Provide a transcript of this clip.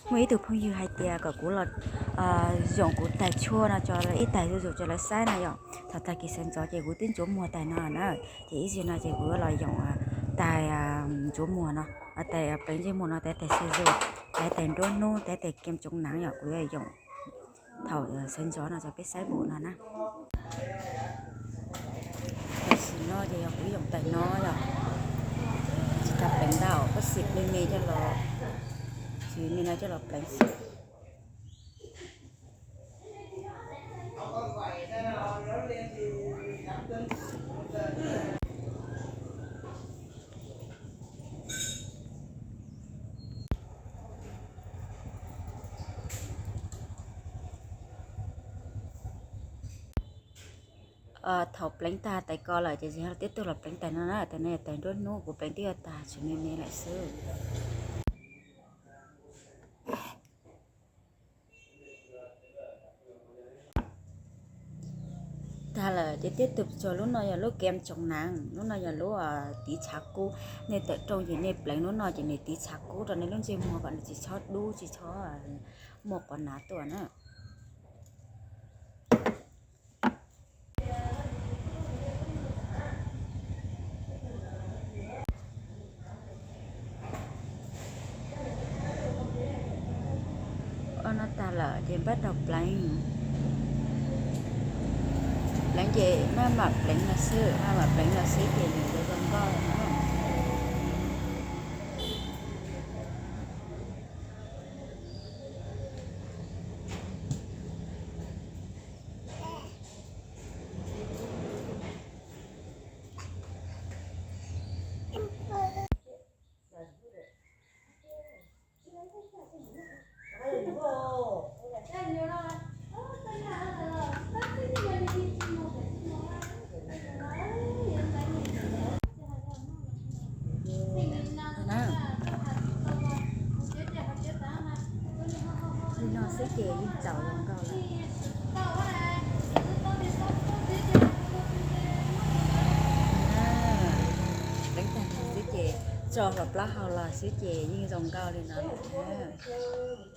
Muaj ib tug phooj ywg hais tias kom kuv los yoom kuv tais tshuaj no tso, ib tais zuj zus tso lawv saib no yom. Thaum tag kis sawv ntxov ces kuv twb ntsuav muag tais no na, ces ib zaug no ces kuv los yoom tais ntsuav muag no, tais pleev ntsej muag no, tais tais xia zus, tais tais nruab hnub, tais tais kem tsoov naav yom, kuv yuav yoom thaum sawv ntxov no rau peb saib npaum no na. Tam sim no ces yog kuv yoom tais no yom, tsis tas pleev ntau, koj sim me me coj los, sim me no coj los pleev xwb. Thaum pleev tag tais ko lawm ces yog tib tug los pleev tais no na, tais no yog tais nruab hnub, kuv pleev twb yuav tag, tsis me me lawm xwb. Tag lawm ces tiếp tục tso lub no yog lub kem tsoov naav, lub no yog lub tiv tshav kub. Nej tawm rooj ces nej pleev lub no ces nws tiv tshav kub rau nej lub ntsej muag kom nws tsis txhob dub tsis txhob muaj quav nav tuaj na. Ua no tag lawm ces npaj rau pleev. Pleev ces maj mam pleev no xwb, maj mam pleev no xwb ces nws yuav zoo nkauj na. Li no xwb ces yeej txaus zoo nkauj lawm. Pleev tag nrho xwb ces tso hlo plaub hau los xwb ces yeej zoo nkauj li no lawm thiab.